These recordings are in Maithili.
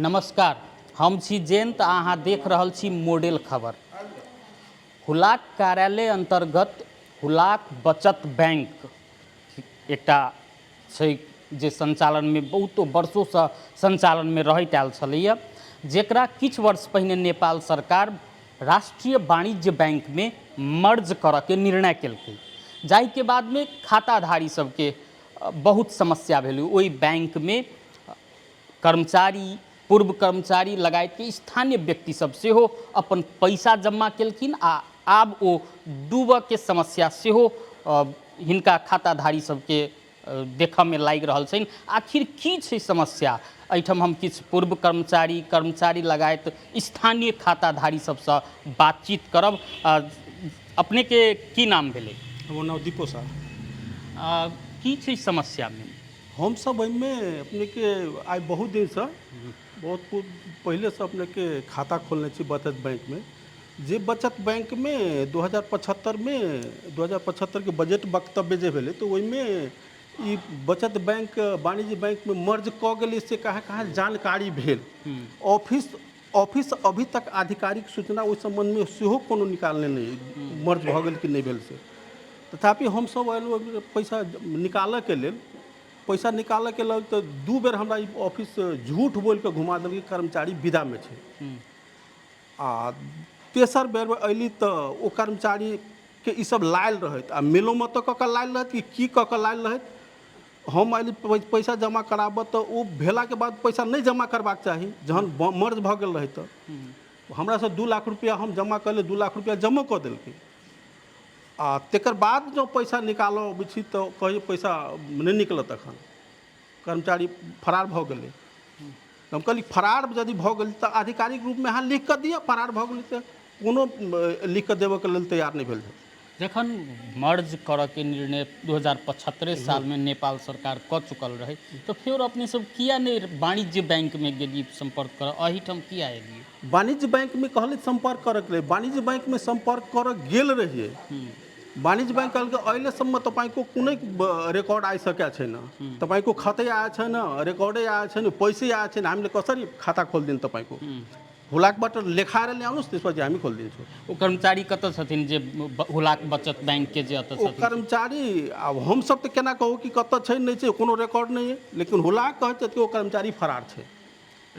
नमस्कार, हम छी जयंत आ अहाँ देख रहल छी मॉडल खबर। हुलाक कार्यालय अंतर्गत हुलाक बचत बैंक एकटा छै जे संचालनमे बहुतो वर्षोसँ संचालनमे रहैत आयल छलैए, जकरा किछु वर्ष पहिने नेपाल सरकार राष्ट्रीय वाणिज्य बैंकमे मर्ज करऽके निर्णय केलकै, जाहिके बादमे खाताधारी सबके बहुत समस्या भेलै। ओहि बैंकमे कर्मचारी, पूर्व कर्मचारी लगायतके स्थानीय व्यक्ति सब सेहो अपन पैसा जमा केलखिन आ आब ओ डूबऽके समस्या सेहो हिनका खाताधारी सबके देखऽमे लागि रहल छनि। आखिर की छै समस्या? एहिठाम हम किछु पूर्व कर्मचारी, कर्मचारी लगायत स्थानीय खाताधारी सबसँ बातचीत करब। अपनेके की नाम भेलै? हमर नाम दीपो साह। की छै समस्यामे? हमसभ एहिमे अपनेके आइ बहुत दिनसँ, बहुत पहिलेसँ अपनेके खाता खोलने छी बचत बैंकमे। जे बचत बैंकमे 2075मे, 2075के बजट वक्तव्य जे भेलै तऽ ओहिमे ई बचत बैंक वाणिज्य बैंकमे मर्ज कऽ गेलै, से कहाँ कहाँ जानकारी भेल। ऑफिस ऑफिस अभी तक आधिकारिक सूचना ओहि सम्बन्धमे सेहो कोनो निकालने नहि, मर्ज भऽ गेल कि नहि भेल से। तथापि हमसभ अयलहुँ पैसा निकालऽके लेल। पैसा निकालऽके लेल तऽ 2 बेर हमरा ई ऑफिस झूठ बोलि कऽ घुमा देलकै, कर्मचारी विदामे छै। आ तेसर बेर अयली तऽ ओ कर्मचारीके ईसभ लायल रहथि आ मेलो कऽ कऽ लायल रहथि कि की कऽ कऽ लायल रहथि। हम अयली पैसा जमा कराबऽ तऽ ओ भेलाके बाद पैसा नहि जमा करबाक चाही, जहन मर्ज भऽ गेल रहै तऽ हमरासँ 2 लाख रुपैआ हम जमा कऽ 2 लाख रुपैआ जमो कऽ देलकै। आ तकर बाद जँ पैसा निकालऽ अबै छी तऽ कहै पैसा नहि निकलत, एखन कर्मचारी फरार भऽ गेलै। हम कहली फरार यदि भऽ गेल तऽ आधिकारिक रूपमे अहाँ लिख कऽ दिअ, फरार भऽ गेलै तऽ कोनो लिख कऽ देबऽके लेल तैयार नहि भेल। जखन मर्ज करऽके निर्णय 2075 सालमे नेपाल सरकार कऽ चुकल रहै तऽ फेर अपने सब किया नहि वाणिज्य बैंकमे गेलियै सम्पर्क करऽ, एहिठाम किया एलियै? वाणिज्य बैंकमे कहलै सम्पर्क करऽके लेल, वाणिज्य बैंकमे सम्पर्क करऽ गेल रहियै। वाणिज्य बैंक कहलकै अहिलेसम्म तपाईँको कुनै रेकर्ड आइसकेको छैन, तपाईँको खातै आएको छैन, रेकर्डै आएको छैन, पैसै आएको छैन, हामीले कसरी खाता खोलिदिनु तपाईँको? हुलाकबाट लेखाएर ल्याउनुहोस्, त्यसपछि हामी खोलिदिन्छौँ। ओ कर्मचारी कतऽ छथिन जे हुलाक बचत बैंकके जे एतऽ ओ छथिन? कर्मचारी आब हमसब तऽ केना कहू कि कतऽ छै नहि छै, कोनो रिकॉर्ड नहि अइ, लेकिन हुलाक कहै छथि कि ओ कर्मचारी फरार छै,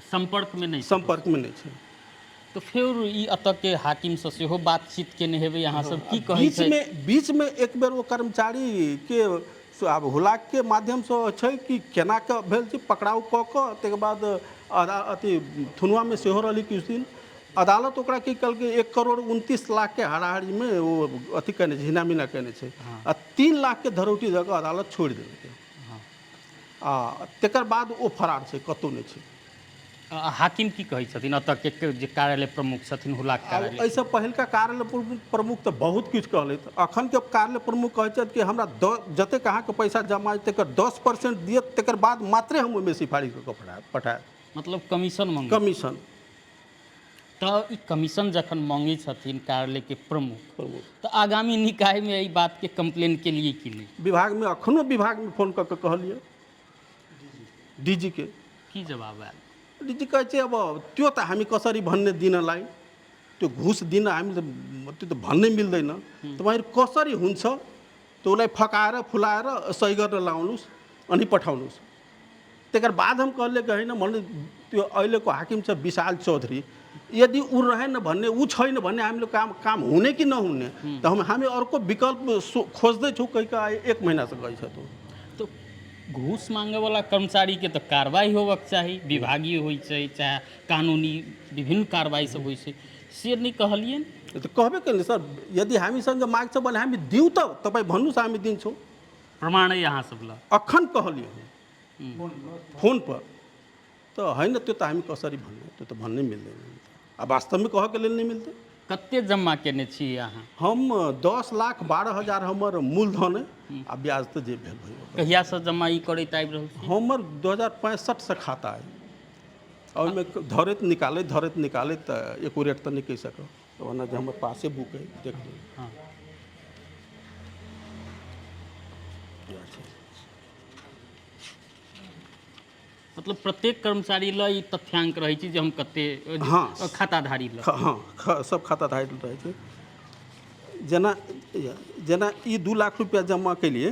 सम्पर्कमे नहि, सम्पर्कमे नहि छै। तऽ फेर ई एतऽके हाकिमसँ सेहो बातचीत केने हेबै अहाँ सब, की कहै छै? बीचमे एक बेर ओ कर्मचारीके आब हुलाकके माध्यमसँ छै कि केना कऽ भेल छै पकड़ाउ कऽ कऽ, ताहिके बाद अथी थुनुआमे सेहो रहलै किछु दिन। अदालत ओकरा की कहलकै 1 करोड़ 29 लाखके हाराहारीमे ओ अथी केने छै, हिना मिना केने छै, आ 3 लाखके धरौटी दऽ कऽ अदालत छोड़ि देलकै। आ तकर बाद ओ फरार छै, कतहु नहि छै। हाकिम की कहै छथिन एतऽ के जे कार्यालय प्रमुख छथिन हुलाक कार्यालय? एहिसँ पहिलका कार्यालय प्रमुख तऽ बहुत किछु कहलथि। अखनके कार्यालय प्रमुख कहै छथि कि हमरा जतेक अहाँके पैसा जमा अइ तकर 10% दिअ, तकर बाद मात्रे हम ओहिमे सिफारिश कऽ कऽ पठायब। मतलब कमीशन मंगै? कमीशन। तऽ ई कमीशन जखन मंगै छथिन कार्यालयके प्रमुख तऽ आगामी निकायमे एहि बातके कम्प्लेन केलियै कि नहि? विभागमे अखनो विभागमे फोन कऽ कऽ कहलियै डीजीके। की जवाब आयल? डीजी कहै छै अब त्यो त हामी कसरी भन्ने दिनलाई, त्यो घुस दिन हामीले त्यो त भन्नै मिल्दैन, तपाईँहरू कसरी हुन्छ त्यो उसलाई फकाएर फुलाएर सही गरेर लाउनुहोस् अनि पठाउनुहोस्। तकर बाद हम कहलियै कि होइन भन्ने त्यो अहिलेको हाकिम छ विशाल चौधरी, यदि ऊ रहेन भन्ने, ऊ छैन भन्ने हामीले काम काम हुने कि नहुने, त हामी अर्को विकल्प खोज्दैछौँ कहि कऽ आइ 1 महिनासँ गइ छ। तऽ घूस मांगेवला कर्मचारीके तऽ कार्रवाइ होबक चाही, विभागीय होइ छै चाहे कानूनी विभिन्न कार्रवाइ सब होइ छै, से नहि कहलियनि? तऽ कहबे केलियै सर, यदि हामीसँग माग्छ भने हामी दिउँ त, तपाईँ भन्नुहोस् हामी दिन्छौँ। प्रमाण अइ अहाँ सब लग? अखन कहलियै फोन पर तऽ होइन त्यो त हामी कसरी भन्ने, त्यो त भन्नै मिल्दैन। आ वास्तवमे कहऽके लेल नहि मिलतै। कते जम्मा केने छी अहाँ? हम 10,12,000 हमर मूलधन अइ, आ ब्याज तऽ जे भेल भइयो। कहियासँ जम्मा ई करैत आबि रहल छी? हमर 2065सँ खाता अइ, आ ओहिमे धरैत निकालैत धरैत निकालैत तऽ एकुरेट तऽ नहि कहि सकब, ओना जे हमर पासे बुक अइ देख लियौ। हँ। मतलब प्रत्येक कर्मचारी लए ई तथ्यांक रहै छै जे हम कते खाताधारी लए। हँ, सब खाताधारी रहै छै। जेना जेना ई 2 लाख रुपया जमा केलिए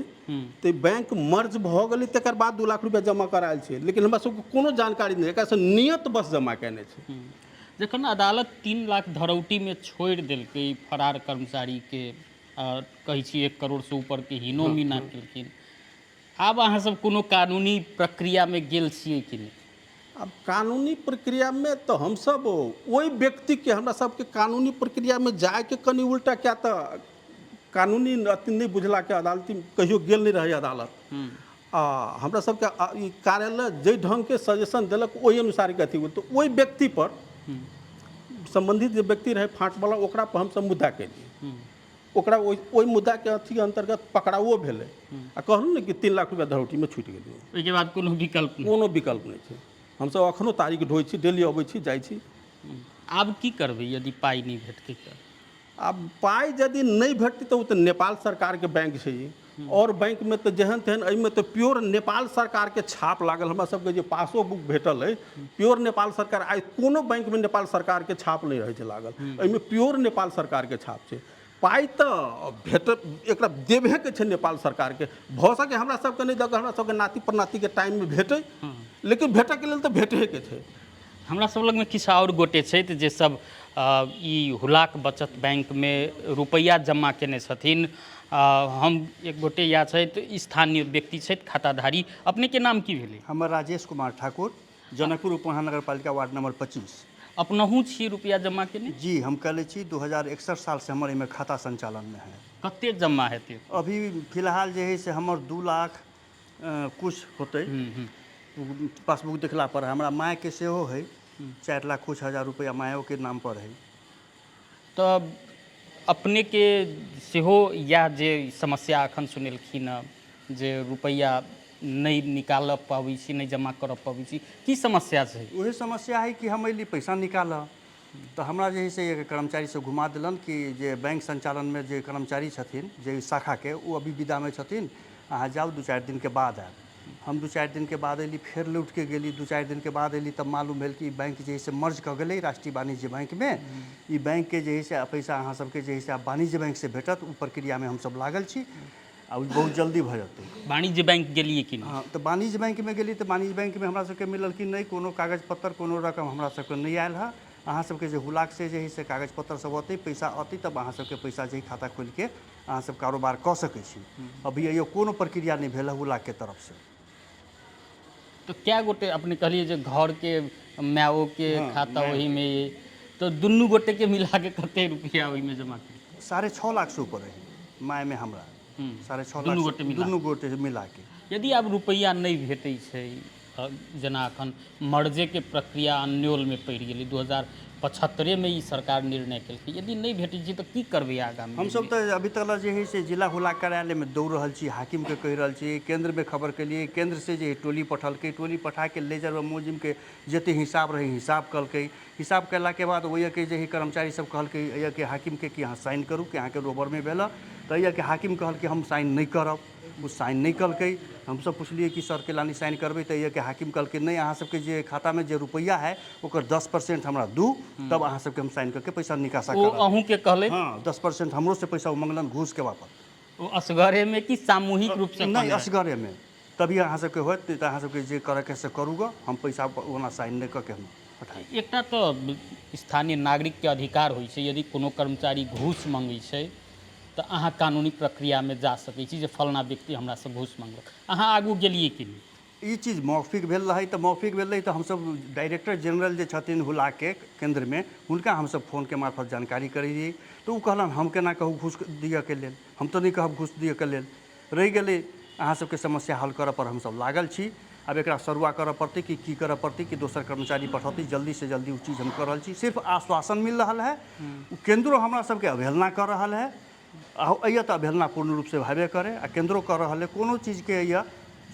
तऽ बैंक मर्ज भऽ गेलै, तकर बाद 2 लाख रुपया जमा करायल छै, लेकिन हमरा सबके कोनो जानकारी नहि, एकरासँ नियत बस जमा केने छै। जखन अदालत 3 लाख धरौटीमे छोड़ि देलकै फरार कर्मचारीके, कहै छी 1 करोड़सँ ऊपरके हीनो मीना केलखिन, आब अहाँ सब कोनो कानूनी प्रक्रियामे गेल छियै कि नहि? आब कानूनी प्रक्रियामे तऽ हमसब ओहि व्यक्तिके, हमरा सबके कानूनी प्रक्रियामे जाइके कनि उल्टा, क्या तऽ कानूनी अथी नहि बुझलाके अदालती कहियो गेल नहि रहै अदालत, आ हमरा सबके ई कार्यालय जाहि ढङ्गके सजेशन देलक ओहि अनुसारके अथी भेल। तऽ ओहि व्यक्तिपर सम्बन्धित जे व्यक्ति रहै फाँटवला, ओकरा पर हमसब मुद्दा केलियै, ओकरा ओहि मुद्दाके अथी अन्तर्गत पकड़ाओ भेलै, आ कहलहुँ ने कि 3 लाख रुपया धरौटीमे छूटि गेलै। ओहिके बाद कोनो विकल्प नहि? कोनो विकल्प नहि छै। हमसब अखनो तारीख ढोइ छी, डेली अबै छी, जाइ छी। आब की करबै यदि पाइ नहि भेटतै तऽ? आब पाइ यदि नहि भेटतै तऽ ओ तऽ नेपाल सरकारके बैंक छै ई, आओर बैंकमे तऽ जेहन तेहन, एहिमे तऽ प्योर नेपाल सरकारके छाप लागल। हमरा सबके जे पासोबुक भेटल अइ, प्योर नेपाल सरकार, आइ कोनो बैंकमे नेपाल सरकारके छाप नहि रहै छै लागल, एहिमे प्योर नेपाल सरकारके छाप छै। पाइ तऽ भेट एकरा देबहेके छै नेपाल सरकारके, भऽ सके हमरा सबके नहि दऽ कऽ हमरा सबके नाति परनातिके टाइममे भेटै, लेकिन भेटैके लेल तऽ भेटहेके छै। हमरा सब लगमे किछु आओर गोटे छथि जे सब ई हुलाक बचत बैंकमे रुपैआ जमा केने छथिन। हम एक गोटे इएह छथि, स्थानीय व्यक्ति छथि, खाताधारी। अपनेके नाम की भेलै? हमर राजेश कुमार ठाकुर, जनकपुर उप महानगरपालिका वार्ड नंबर 25। अपनहु छी रुपैआ जमा केने? जी, हम कयले छी। 2061 सालसँ हमर एहिमे खाता संचालनमे है। कते जमा हेतै? अभी फिलहाल जे है से हमर 2 लाख कुछ होतै पासबुक देखला पर। हमरा मायके सेहो है 4 लाख कुछ हजार रुपैआ मायोके नाम पर है। तऽ अपनेके सेहो इएह जे समस्या एखन सुनेलखिन हँ जे रुपैआ नहि निकालऽ पाबै छी, नहि जमा करऽ पाबै छी, की समस्या छै? वही समस्या है कि हम अयली पैसा निकालऽ तऽ हमरा जे है से कर्मचारी सब घुमा देलन कि जे बैंक संचालनमे जे कर्मचारी छथिन जे शाखाके, ओ अभी विदामे छथिन, अहाँ जाउ, 2-4 दिनके बाद आयब। हम 2-4 दिनके बाद अयली, फेर लौटिके गेली, 2-4 दिनके बाद अयली तब मालूम भेल कि ई बैंक जे है से मर्ज कऽ गेलै राष्ट्रीय वाणिज्य बैंकमे। ई बैंकके जे है से पैसा अहाँ सबके जे है से आब वाणिज्य बैंकसँ भेटत। ओ प्रक्रियामे हमसब लागल छी आ ओ बहुत जल्दी भऽ जेतै। वाणिज्य बैंक गेलियै कि नहि? हँ, तऽ वाणिज्य बैंकमे गेली तऽ वाणिज्य बैंकमे हमरा सबके मिलल कि नहि कोनो कागज पत्तर कोनो रकम हमरा सबके नहि आयल हँ। अहाँ सबके जे हुलाकसँ जे है से कागज पत्तर सब अतै, पैसा अतै, तब अहाँ सबके पैसा जे खाता खोलिके अहाँ सब कारोबार कऽ सकै छी। अभी अइयो कोनो प्रक्रिया नहि भेल हँ हुलाकके तरफसँ। तऽ कए गोटे अपने कहलियै जे घरके मायोके खाता ओहिमे, तऽ दुनू गोटेके मिलाके कते रुपैआ ओहिमे जमा केलियै? 6.5 लाखसँ ऊपर रहै मायमे हमरा, 6.5 दुनू लाख गोटे मिला। दुनू गोटे मिलाके। यदि आब रुपैआ नहि भेटै छै, जेना एखन मर्जेके प्रक्रिया अन्योलमे पड़ि गेलै, 2075मे ई सरकार निर्णय केलकै, यदि नहि भेटै छै तऽ की करबै आगामी? हमसब तऽ अभी तक जे है से जिला हुलाक कार्यालयमे दौड़ रहल छी, हाकिमके कहि रहल छी, केन्द्रमे खबर केलियै, केन्द्रसँ जे टोली पठलकै, टोली पठाके लेजर व मुलजिमके जते हिसाब रहै हिसाब कलकै। हिसाब कयलाके बाद ओहिके जे है कर्मचारी सब कहलकै एहिके हाकिमके कि अहाँ साइन करू कि अहाँके रोबरमे भेल। तऽ एहिके हाकिम कहलकै हम साइन नहि करब, ओ साइन नहि कलकै। हमसब पुछलियै कि सर केला नहि साइन करबै? तऽ एहिके हाकिम कहलकै नहि, अहाँ सबके जे खातामे जे रुपैआ है ओकर 10% हमरा दू, तब अहाँ सबके हम साइन करके पैसा निकासा ओ करब। अहूँके कहलै? हँ, 10% हमरो से पैसा ओ मंगलन घूसके वापस। ओ असगरेमे कि सामूहिक रूपसँ? नहि, असगरेमे। तभी अहाँ सबके होयत, नहि तऽ अहाँ सबके जे करऽके से करू गऽ, हम पैसा ओना साइन नहि कऽ के हम पठायब। एकटा तऽ स्थानीय नागरिकके अधिकार होइ छै, यदि कोनो कर्मचारी घूस मङ्गै छै तऽ अहाँ कानूनी प्रक्रियामे जा सकै छी जे फलना व्यक्ति हमरासँ घूस मङ्गलक। अहाँ आगू गेलियै कि नहि? ई चीज मौखिक भेल रहै तऽ मौखिक भेल रहै तऽ हमसब डायरेक्टर जनरल जे छथिन हुलाके केन्द्रमे, हुनका हमसब फोनके मार्फत जानकारी करैलियै तऽ ओ कहलन हम केना कहू घूस दिअके लेल, हम तऽ नहि कहब घूस दिअके लेल। रहि गेलै अहाँ सबके समस्या हल करऽ पर हमसब लागल छी। आब एकरा सरुआ करऽ पड़तै कि की करऽ पड़तै कि दोसर कर्मचारी पठौतै जल्दीसँ जल्दी, ओ चीज हम कऽ रहल छी। सिर्फ आश्वासन मिल रहल है, ओ केन्द्रो हमरा सबके अवहेलना कऽ रहल है। आ एहिया तऽ अवहेलना पूर्ण रूपसँ हेबे करे आ केन्द्रो कऽ रहल है। कोनो चीजके एहिया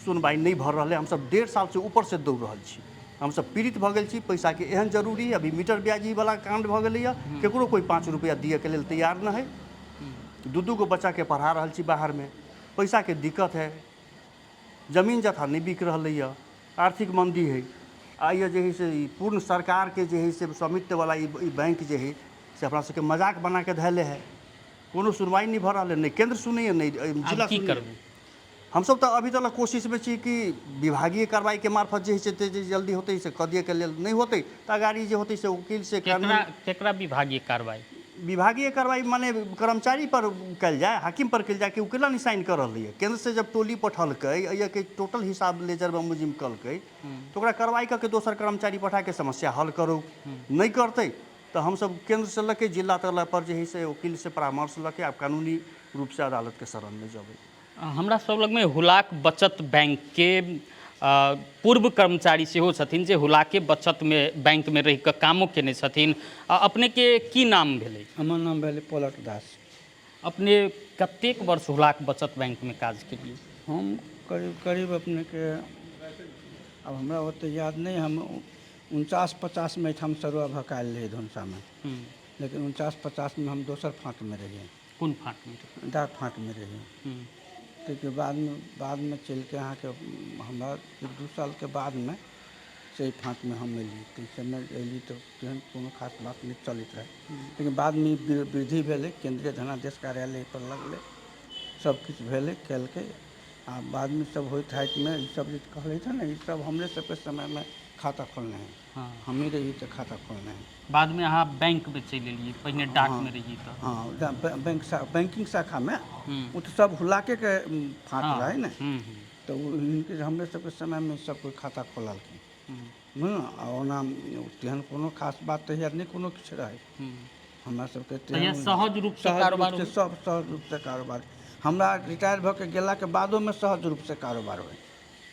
सुनवाइ नहि भऽ रहल है। हमसब 1.5 सालसँ ऊपरसँ दौड़ रहल छी, हमसब पीड़ित भऽ गेल छी। पैसाके एहन जरूरी, अभी मीटर ब्याजीवला काण्ड भऽ गेलैए, ककरो कोइ 5 रुपैआ दिअके लेल तैयार नहि है। 2-2 गो बच्चाके पढ़ा रहल छी बाहरमे, पैसाके दिक्कत है, जमीन जथा नहि बिक रहलैए। आर्थिक मंदी है। आ ये जे है से ई पूर्ण सरकारके जे है से स्वामित्ववला ई बैंक जे है से अपना सबके मजाक बनाके धैले है। कोनो सुनवाइ नहि भऽ रहल है, नहि केन्द्र सुनैए, नहि जिला आब की सुनैए। करबै? हमसब तऽ अभी तक कोशिशमे छी कि विभागीय कार्रवाईके मार्फत जे है से जे जल्दी होतै से कऽ दियैके लेल, नहि होतै तऽ अगाड़ी जे होतै से वकील से केकरा कानून। केकरा विभागीय कार्रवाई? विभागीय कार्रवाई माने कर्मचारी पर कयल जाय, हाकिम पर कयल जाय कि ओ केना नहि साइन कऽ रहलैए। केन्द्रसँ जब टोली पठलकै, एहिके टोटल हिसाब लेजर बमोजिम कलकै, तऽ ओकरा कार्रवाई कऽ के दोसर कर्मचारी पठाके समस्या हल करू। नहि करतै तऽ हमसब केन्द्रसँ लऽ के जिला तक पर जे है से वकीलसँ परामर्श लऽ के आब कानूनी रूपसँ अदालतके शरणमे जेबै। हमरा सब लगमे हुलाक बचत बैंकके पूर्व कर्मचारी सेहो छथिन जे हुलाके बचतमे बैंकमे रहि कऽ कामो केने छथिन। अपनेके की नाम भेलै? हमर नाम भेलै पलट दास। अपने कतेक वर्ष हुलाक बचत बैंकमे काज केलियै? हम करीब करीब अपनेके आब हमरा ओतेक याद नहि, हम 49-50मे एहिठाम सरुआ भऽ कऽ आयल रही धनुषामे, लेकिन 49-50मे हम दोसर फाँटमे रहियै। कोन फाँटमे रहियै? डाक फाँटमे रहियै। ताहिके बादमे चलिके अहाँके हमरा 1-2 सालके बादमे से एहि फाँटमे हम एलियै। ताहि समय एलियै तऽ तेहन कोनो खास बात नहि चलैत रहै, लेकिन बादमे ई वृद्धि भेलै। केन्द्रीय धनादेश कार्यालय पर लगलै, सब किछु भेलै, केलकै। आ बादमे सब होइत हाइतमे ईसब जे कहले हँ ने, ईसब हमरे सबके समयमे खाता खोलने हइ। हमही रहियै तऽ खाता खोलने हइ। बादमे अहाँ बैंकमे चलि एलियै, पहिने डाकमे रहियै तऽ? हँ, बैंक बैंकिंग शाखामे। ओ तऽ सब हुलाकेके फाँट रहै ने, तऽ ओ हिनके हमरे सबके समयमे सब कोइ खाता खोललखिन, बुझलहुँ। आ ओना तेहन कोनो खास बात तहिया नहि कोनो किछु रहै हमरा सबके। तहिया सहज रूपसँ सहज कारोबार रूपसँ सब सहज रूपसँ कारोबार। हमरा रिटायर भऽ के गेलाके बादोमे सहज रूपसँ कारोबार होइ।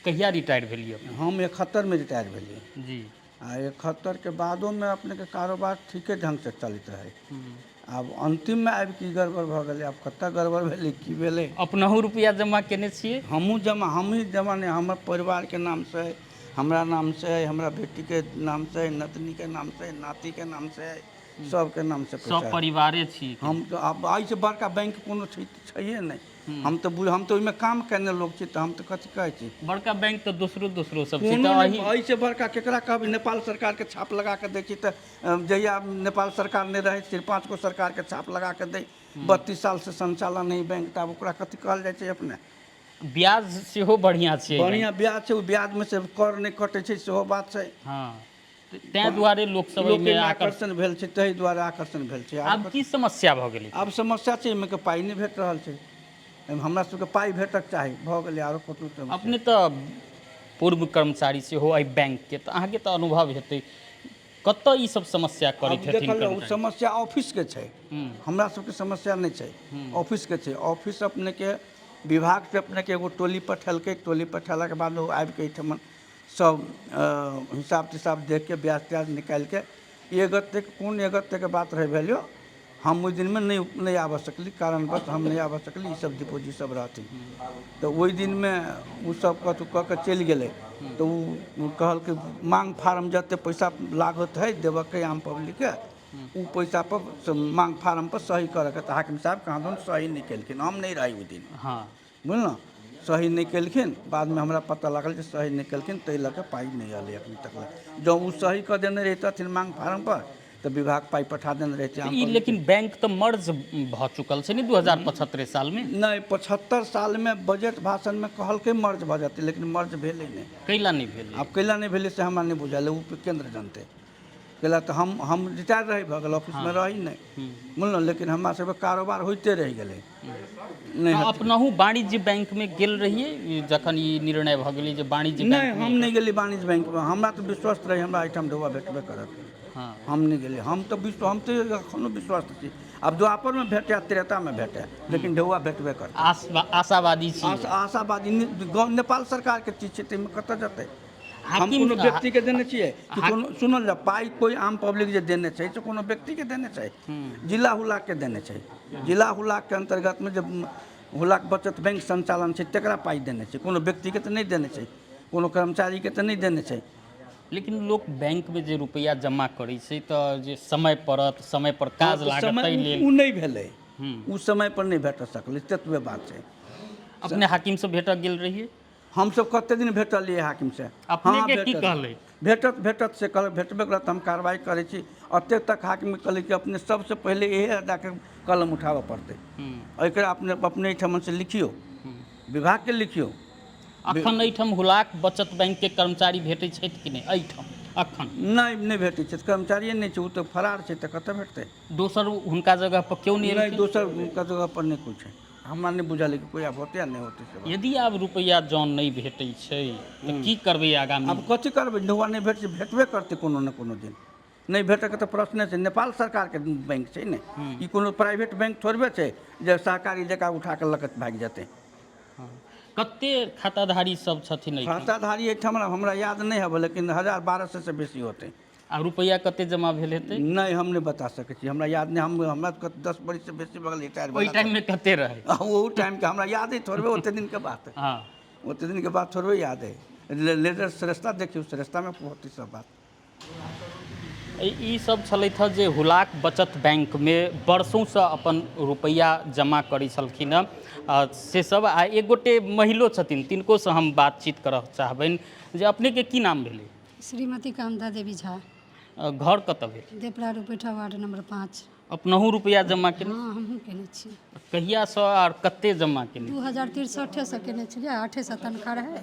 कहिया रिटायर भेलियै अपने? हम 71मे रिटायर भेलियै। जी। आ 71के बादोमे अपनेके कारोबार ठीके ढङ्गसँ चलैत रहै। आब अन्तिममे आबि कऽ ई गड़बड़ भऽ गेलै। आब कतऽ गड़बड़ भेलै, की भेलै? अपनहु रुपैआ जमा केने छियै? हमहूँ जमा, हमहीँ जमा नहि, हमर परिवारके नामसँ अइ, हमरा नामसँ अइ, हमरा बेटीके नामसँ अइ, नतनीके नामसँ अइ, नातीके नामसँ अइ, सबके नामसँ सब पैसा। परिवारे छी? हम तऽ आब एहिसँ बड़का बैंक कोनो छै छैहे नहि। हम तऽ बुझ, हम तऽ ओहिमे काम केने लोक छी, तऽ हम तऽ कथी कहै छी। बड़का बैंक तऽ दोसरो दोसरो सब छै। कोनो तऽ नहि अही एहिसँ बड़का केकरा कहबै? नेपाल सरकारके छाप लगा कऽ दै छी तऽ जहिया नेपाल सरकार नहि रहै, सिर्फ 5 गो सरकारके छाप लगा कऽ दै। 32 सालसँ संचालन है बैंक, तऽ आब ओकरा कथी कहल जाइ छै अपने? ब्याज सेहो बढ़िआँ छै एहि बढ़िआँ ब्याज छै। ओ ब्याजमे से कर नहि कटै छै, सेहो बात छै। बैंक। हँ, ताहि दुआरे लोकसब लोकके एहिमे आकर्षण आकर्षण भेल छै, ताहि दुआरे आकर्षण भेल छै। आब की समस्या भऽ गेलै? आब समस्या छै एहिमे के पाइ नहि भेट रहल छै। एहिमे हमरा सबके पाइ भेटक चाही, भऽ गेलै, आरो कतहु समस्या। अपने तऽ पूर्व कर्मचारी सेहो एहि बैंकके, तऽ अहाँके तऽ अनुभव हेतै, कतऽ ई सब समस्या करैत आब हेथिन देखल जाउ, ओ कर्मचारी? समस्या ऑफिसके छै, हमरा सबके समस्या नहि छै, ऑफिसके छै। ऑफिस अपनेके विभागसँ अपनेके एगो टोली पठेलकै। टोली पठेलाके बाद ओ आबिके एहिठमन सब हिसाब तिसाब देखिके ब्याज त्याज निकालिके एक गत्तेके कोन एक गत्तेके बात रहै भेल यौ। हम ओहि दिनमे नहि नहि आबऽ सकली, कारणवश हम नहि आबऽ सकली। ईसब डिपोजिट सब रहथिन तऽ ओहि दिनमे ओ सब कथु कऽ के चलि गेलै। तऽ ओ कहलकै मांग फारम जते पैसा लागत हइ देबऽके आम पब्लिकके, ओ पैसा पर से मांग फारम पर सही करऽके। तऽ हाकिम साहब कहाँ दन सही नहि केलखिन, हम नहि रही ओहि दिन। बुझलहुँ, सही नहि केलखिन। बादमे हमरा पता लागल जे सही नहि केलखिन, ताहि लऽ कऽ पाइ नहि एलै एखन तक लए। जँ ओ सही कऽ देने रहितथिन मांग फारम पर तऽ विभाग पाइ पठा देने रहितै आम ई पब्लिक। लेकिन बैंक तऽ मर्ज भऽ चुकल छै ने 2075 सालमे? नहि, 75 सालमे बजट भाषणमे कहलकै मर्ज भऽ जेतै, लेकिन मर्ज भेलै नहि। कैला नहि भेलै? आब कैला नहि भेलै से हमरा नहि बुझल अइ, ओ केन्द्र जनतै। कैला तऽ हम रिटायर रही भऽ गेल, ऑफिसमे रही नहि, बुझलहुँ। लेकिन हमरा सबके कारोबार होइते रहि गेलै। नहि तऽ अपनहु वाणिज्य बैंकमे गेल रहियै जखन ई निर्णय भऽ गेलै जे वाणिज्य नहि बैंक? हम नहि गेली वाणिज्य बैंकमे। हमरा तऽ विश्वस्त रही, हमरा एहिठाम ढौआ भेटबे करत। हम नहि गेली। हम तऽ विश्व हम तऽ एखनो विश्वस्त छी। आब द्वापरमे भेटै, त्रेतामे भेटै, लेकिन ढौआ भेटबे करतै। आशावादी छी? आशावादी। नेपाल सरकारके चीज छै, ताहिमे कतऽ जेतै? हम हाकिम कोनो व्यक्तिके देने छियै कि कोनो? सुनल जाउ, पाइ कोइ आम पब्लिक जे देने छै से कोनो व्यक्तिके देने छै? जिला हुलाकके देने छै। जिला हुलाकके अन्तर्गतमे जे हुलाक बचत बैंक संचालन छै, तकरा पाइ देने छै। कोनो व्यक्तिके तऽ नहि देने छै, कोनो कर्मचारीके तऽ नहि देने छै। लेकिन लोक बैंकमे जे रुपैआ जमा करै छै तऽ जे समय पड़त, समय पर काज लागत, समय ताहि लेल ओ नहि भेलै, ओ समय पर नहि भेट सकलै, ततबे बात छै। अपने हाकिमसँ भेटऽ गेल रहियै? हमसब कते दिन भेटलियै हाकिमसँ। अपने हँ, के की भेटत। कहलै? भेटत भेटत से कहलक, भेटबे करत, हम कार्रवाइ करै छी। एतेक तक हाकिम कहलै कि अपने सबसँ पहिले इहे जाके कलम उठाबऽ पड़तै, एकरा अपने अपने एहिठामसँ लिखियौ, विभागके लिखियौ। अखन एहिठाम हुलाक बचत बैंकके कर्मचारी भेटै छथि कि नहि एहिठाम अखन? नहि, नहि भेटै छै, कर्मचारिए नहि छै, ओ तऽ फरार छै, तऽ कतऽ भेटतै? दोसर हुनका जगह पर केओ नहि नहि, एलखिन? दोसर हुनका जगह पर नहि कोइ छै, हमरा नहि बुझल अइ कि कोइ आब होतै आ नहि होतै से बात। यदि आब रुपैआ जँ नहि भेटै छै तऽ की करबै आगामी? आब कथी करबै? नौआ नहि भेटै छै, भेटबे करतै कोनो ने कोनो दिन। नहि भेटैके तऽ प्रश्ने छै। नेपाल सरकारके बैंक छै ने ई, कोनो प्राइवेट बैंक थोड़बे छै जे सहकारी जकाँ उठा कऽ लऽ कऽ भागि जेतै। कते खाताधारी सब छथिन एहिठाम? खाताधारी एहिठाम हमरा याद नहि हबे, लेकिन 1000-1200 से बेसी होतै। आ रुपैआ कते जमा भेल हेतै? नहि, हम नहि बता सकै छी, हमरा याद नहि। हम हमरा 10 बरिससँ बेसी भऽ गेल रिटायर। ओहि टाइममे कते रहै? ओहू टाइमके हमरा याद है थोड़बे, ओते दिनके बात। हँ, ओते दिनके बात थोड़बे याद है। लेटर श्रेष्ठता देखियौ, श्रेष्ठतामे होतै सब बात। ई सब छलथि हँ जे हुलाक बचत बैंकमे वर्षोंसँ अपन रुपैआ जमा करै छलखिन हँ से सब। आ एक गोटे महिलो छथिन, तिनकोसँ हम बातचीत करऽ चाहबनि जे अपनेके की नाम भेलै? श्रीमती कामता देवी झा। घर कतऽ भेल? देपरा रुपैठा, वार्ड नंबर 5। अपनहु रुपैआ जमा केने? हँ, हमहूँ केने छी। कहियासँ आर कते जमा केने? 2063सँ केने छलियै। 8 सए तनख्वाह रहै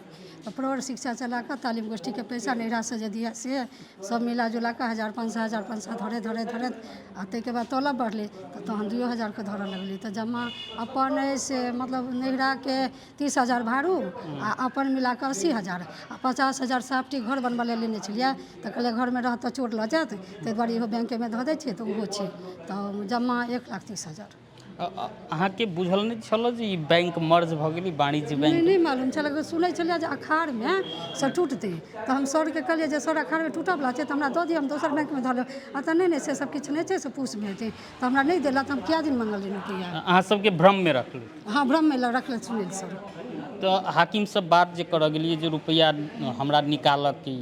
तऽ प्रौढ़ शिक्षा चला कऽ, तालीम गोष्ठीके पैसा, नैहरासँ जे दिए से सब मिला जुला कऽ 1500, 1500 धरैत धरैत धरैत, आ ताहिके बाद तलब बढ़लै तऽ तहन 2000के धरऽ लगलै। तऽ जमा अपन अइ से मतलब नैहराके 30,000 भाड़ू आ अपन मिला कऽ 80,000, आ 50,000 साफ्टी घर बनबऽ लए लेने छलियै, तऽ कहलियै घरमे रहत तऽ चोर लऽ जायत, ताहि दुआरे इहो बैंकेमे धऽ दै छियै, तऽ ओहो छै। तऽ जमा 1,30,000। अहाँके बुझल नहि छल जे ई बैंक मर्ज भऽ गेलै वाणिज्य नहि। बैंक? नहि मालूम छलै। सुनै छलियै जे अखाढ़मे से टूटतै, तऽ हम सरके कहलियै जे सर, अखाढ़मे टूटऽवला छै तऽ हमरा दऽ दिअ, हम दोसर बैंकमे धऽ लेब। आ तऽ नहि नहि, से सब किछु नहि छै, से पूसमे हेतै। तऽ हमरा नहि देलक, तऽ हम कए दिन मङ्गलियै रुपैआ। अहाँ सबके भ्रममे रखलै? हँ, भ्रममे रखले सुनील सर। तऽ हाकिम सब बात जे करऽ गेलियै जे रुपैआ हमरा निकालऽके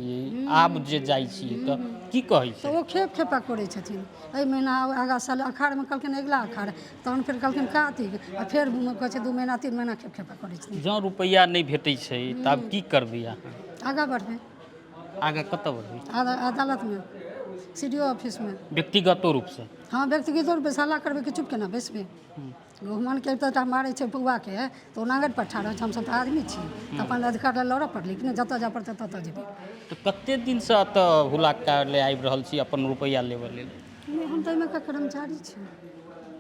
आब जे जाइ छियै तऽ की कहै तऽ छै? ओ खेप खेपा करै छथिन। एहि महीना, आगाँ साल अखाढ़मे कहलखिन, अगिला अखाढ़, तहन फेर कहलखिन कातिक, आ फेर कहै छै 2 महीना, 3 महीना खेप खेपा करै छथिन। जँ रुपैआ नहि भेटै छै तऽ आब की करबै अहाँ? आगाँ बढ़बै। आगाँ कतऽ बढ़बै? अदालतमे, सीडीओ ऑफिसमे। व्यक्तिगतो रूपसँ? हँ, व्यक्तिगत रूपसँ हल्ला करबै कि चुप केना बैसबै? गहुमनके एतऽ मारै छै बौआके तऽ ओ नांगरि पर ठाढ़ होइ छै। हमसभ तऽ आदमी छी तऽ अपन अधिकार लए लड़ऽ पड़लै कि नहि? जतऽ जाय पड़तै ततऽ जेबै। तऽ कते दिनसँ एतऽ हुलाक कार्यालय आबि रहल छी अपन रुपैआ लेबऽ लेल? नहि, हम तऽ एहिमे कर्मचारी छी।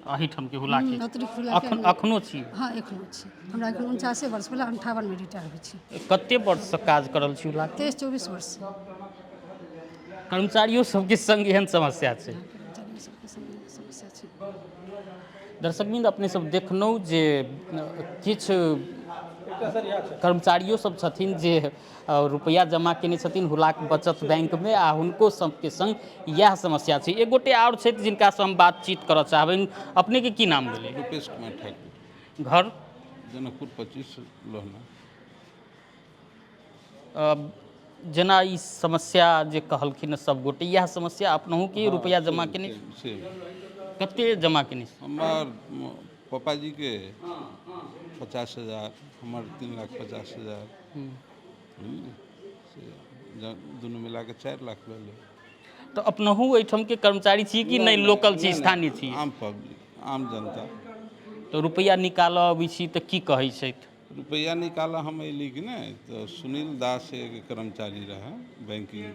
एहिठामके हुलाके? अतिरिक्त हुलाके। अखन अखनो छी? हँ, एखनो छी। हमरा एखन 49 वर्ष भेलै, 58मे रिटायर होइ छी। कते वर्षसँ काज कर रहल छी हुलाक? 23-24 वर्ष। कर्मचारियो सबके संग एहन समस्या छै? कर्मचारी सबके संग समस्या छै। दर्शकवृन्द, अपने सब देखलहुँ जे किछु कर्मचारियो सब छथिन जे रुपैआ जमा केने छथिन हुलाक बचत बैंकमे, आ हुनको सबके संग इएह समस्या छै। एक गोटे आओर छथि जिनकासँ हम बातचीत करऽ चाहबनि। अपनेके की नाम भेलै? रूपेश कुमार ठाकुर। घर? जनकपुर 25, लोहना। जेना ई समस्या जे कहलखिन सब गोटे, इएह समस्या अपनहुके रुपैआ जमा केने? सेम। कते जमा केने? हमर पापाजीके 50,000, हमर 3,50,000, से दुनू मिलाके 4 लाख भेलै। तऽ अपनहु एहिठामके कर्मचारी छी कि नहि, लोकल छी, स्थानीय छी? आम पब्लिक, आम जनता। तऽ रुपैआ निकालऽ अबै छी तऽ की कहै छथि? रुपैआ निकालऽ हम अयली कि नहि, तऽ सुनील दास एक कर्मचारी रहै बैंकिंग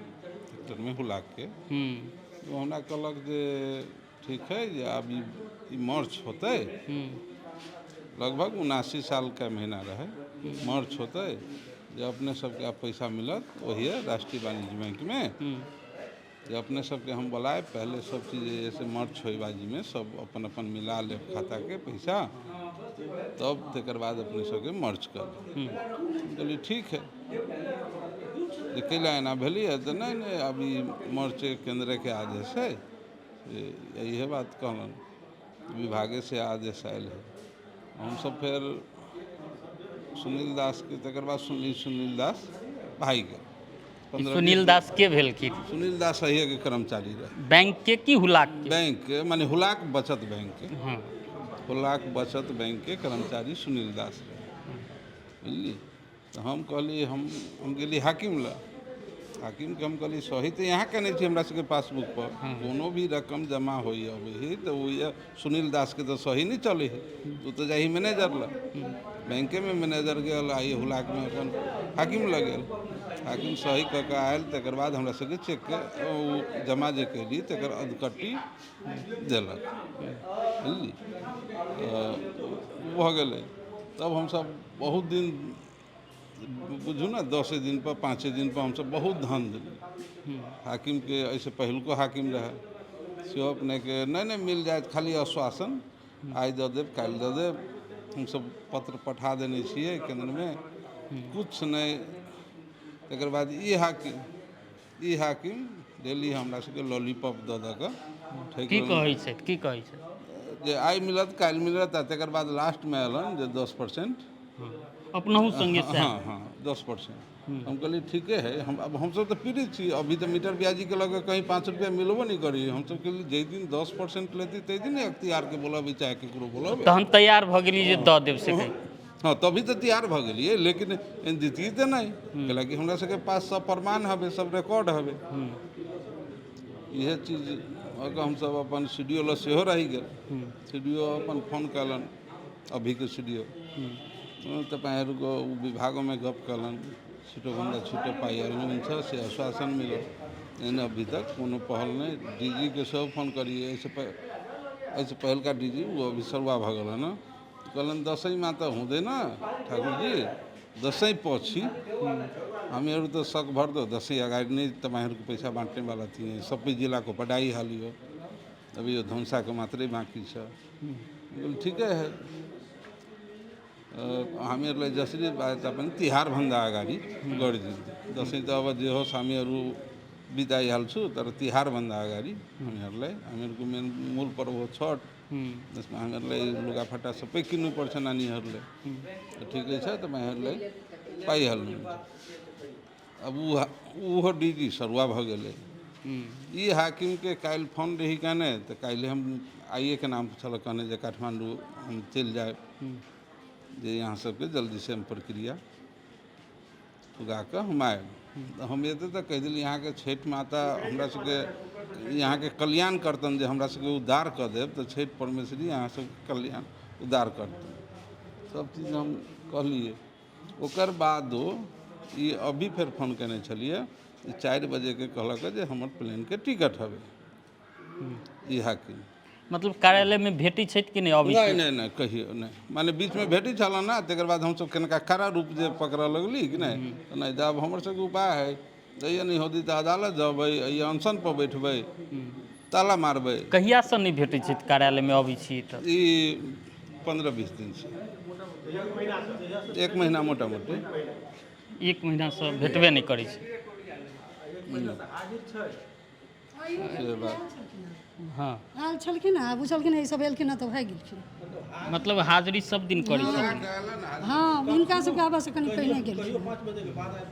सेक्टरमे हुलाकके। ओ हमरा कहलक जे ठीक है, जे आब ई मर्ज होतै। लगभग 79 सालके महीना रहै। मर्ज होतै जे अपने सबके आब पैसा मिलत ओहिए राष्ट्रीय वाणिज्य बैंकमे, जे अपने सबके हम बोलायब। पहले सब चीज जे से मर्ज होइबाजीमे सब अपन अपन मिला लेब खाताके पैसा, तब तकर बाद अपने सबके मर्ज कर लेब। हम कहलियै ठीक है। जे कैला एना भेलैए? तऽ नहि नहि, अभी मर्ज केन्द्रके आदेश है, से इहे बात कहलनि। विभागे से आदेश आयल है। हमसब फेर सुनील दासके तकर बाद सुनली सुनील दास भागि गेल। 15 सुनील दास के भेलखिन? सुनील दास अहिएके कर्मचारी रहै। बैंक के की हुलाक के? बैंक के, माने हुलाक बचत बैंक के। हुलाक बचत बैंक के कर्मचारी सुनील दास रहै, बुझलियै? तऽ हम कहली, हम हम गेली हाकिम लग। हाकिमके हम कहली, सही तऽ यहाँ केने छी हमरा सबके पासबुक पर कोनो भी रकम जमा होइ अबै है तऽ ओ सुनील दासके तऽ सही नहि चलै है, ओ तऽ जाइ मैनेजर लग। बैंकेमे मैनेजर गेल आ ई हुलाकमे अपन हाकिम लग गेल। हाकिम सही कऽ के आयल, तकर बाद हमरा सबके चेकके ओ जमा जे कयली तकर अधकट्टी देलक, बुझली। तऽ ओ भऽ गेलै। तब हमसब बहुत दिन बुझू ने 10 दिनपर 5 दिनपर हमसब बहुत धन देली हाकिमके। एहिसँ पहिलुको हाकिम रहै, सेहो अपनेके नहि नहि मिल जायत, खाली आश्वासन, आइ दऽ देब, काल्हि दऽ देब। हमसब पत्र पठा देने छियै केन्द्रमे, किछु नहि। तकर बाद ई हाकिम डेली हमरा सबके लॉलीपॉप दऽ दऽ कऽ ठकि। की कहै छथि, की कहै छथि? जे आइ मिलत, काल्हि मिलत। आ तकर बाद लास्टमे अयलन जे 10%। अपनहु संगे सएह? हँ हँ, 10%। हम कहलियै, ठीके है। हम अब हमसब तऽ पीड़ित छी। अभी तऽ मीटर ब्याजीके लऽ कऽ कहीं 5 रुपया मिलबो नहि करी। हमसब कहलियै, जाहि दिन 10% लेती ताहि दिन अख्तियारके बोलबै, चाहे ककरो बोलबै। तहन तैयार भऽ गेली जे दऽ देब से कहि? हँ, तभी तऽ तैयार भऽ गेलियै, लेकिन दितियै तऽ नहि, कैलाकि हमरा सबके पास सब प्रमाण हवे, सब रिकॉर्ड हवे। इहे चीज हमसब अपन सी डी ओ लग सेहो रहि गेल। सी डी ओ अपन फोन कयलनि, अभीके सी डी ओ तपाईँहरूको ऊ विभागमे गप कयलनि, छिटोभन्दा छिटो पाइहाल्नुहुन्छ से आश्वासन मिलल। एहन अभी तक कोनो पहल नहि। डी जी के सेहो फोन करियै। एहिसँ पहिलका डी जी, ओ अभी सरुआ भऽ गेलन हँ। कहलनि, दसैँमा त हुँदैन ठाकुरजी, दसैँ पछि हामीहरू त सकभर त दसैँ अगाडि नै तपाईँहरूको पैसा बाँट्नेवाला थिएँ। सबै जिल्लाको पठाइहालियो, अब यो धनुषाको मात्रै बाँकी छ। बोले, ठिकै है, हामीहरूलाई जसरी भए तापनि तिहारभन्दा अगाडि गरिदिन्थ्यो। दसैँ त अब जे होस्, हामीहरू बिताइहाल्छु, तर तिहारभन्दा अगाडि हामीहरूलाई, हामीहरूको मेन मूल पर्व हो छठ, जसमा हामीहरूलाई लुगाफाटा सबै किन्नुपर्छ नानीहरूले। त ठिकै छ, तपाईँहरूलाई पाइहाल्नुहुन्छ। अब ऊ ओहो डी जी सरुआ भऽ गेलै। ई हाकिमके काल्हि फोन रही कहने, तऽ काल्हि हम आइएके नाम छल कहने जे काठमाण्डू हम चलि जायब, जे यहाँ सबके जल्दीसँ हम प्रक्रिया पुगा कऽ हम आयब। तऽ हम एतै तऽ कहि देली, अहाँके छठि माता हमरा सबके यहाँके कल्याण करतन, जे हमरा सबके उद्धार कऽ देब, तऽ छठि परमेश्वरी अहाँ सबके कल्याण उद्धार करतन। सब चीज हम कहलियै। ओकर बादो ई अभी फेर फोन केने छलियै, ई 4 बजेके कहलक जे हमर प्लेनके टिकट हवे। ई हाकिम। मतलब कार्यालयमे भेटै छथि कि नहि अबै? नहि नहि नहि, कहियो नहि। माने बीचमे भेटै छल ने, तकर बाद हमसब कनिका कड़ा रूप जे पकड़ऽ लगली कि नहि, तऽ नहि। तऽ आब हमर सबके उपाय है, जहिया नहि होती तऽ अदालत जबै, या अनशन पर बैठबै, ताला मारबै। कहियासँ नहि भेटै छथि कार्यालयमे अबै छियै तऽ? ई 15-20 दिनसँ, एक महीना मोटा मोटी। एक महीनासँ भेटबे नहि करै छै? से बात। हँ। आयल छलखिन आ बुझलखिन ई सब एलखिन हँ तऽ भागि गेलखिन। मतलब हाजिरी सब दिन करै छथिन? हँ, हिनका सबके आबऽसँ कनि पहिने गेलखिन।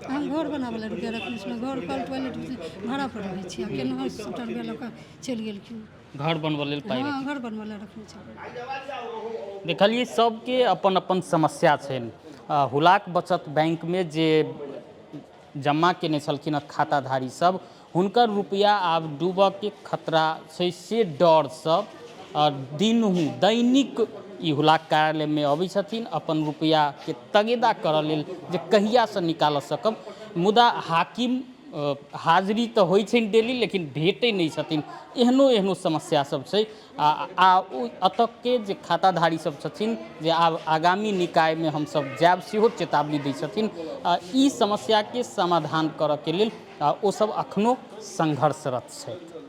हम घर बनाबऽ लए रुपया रखने छलहुँ, घर कल टॉयलेट भाड़ा पर रहै छी, आ केनाहु सबटा रुपया लऽ कऽ चलि गेलखिन। घर बनबऽ लेल पाइ? हँ, घर बनबऽ लए रखने छलहुँ। देखलियै, सबके अपन अपन समस्या छनि। हुलाक बचत बैंकमे जे जमा केने छलखिन हँ खाताधारी सब, हुनकर रुपया आब डूबऽके खतरा छै, से डरसँ दिनहु दैनिक ई हुलाक कार्यालयमे अबै छथिन अपन रुपैआके तगेदा करऽ लेल जे कहियासँ निकालऽ सकब। मुदा हाकिम हाजिरी तऽ होइ छनि डेली, लेकिन भेटै नहि छथिन। एहनो एहनो समस्या सब छै। आ आ ओ एतऽके जे खाताधारी सब छथिन जे आब आगामी निकायमे हमसब जायब, सेहो चेतावनी दै छथिन। आ ई समस्याके समाधान करऽके लेल ओसब अखनो संघर्षरत छथि।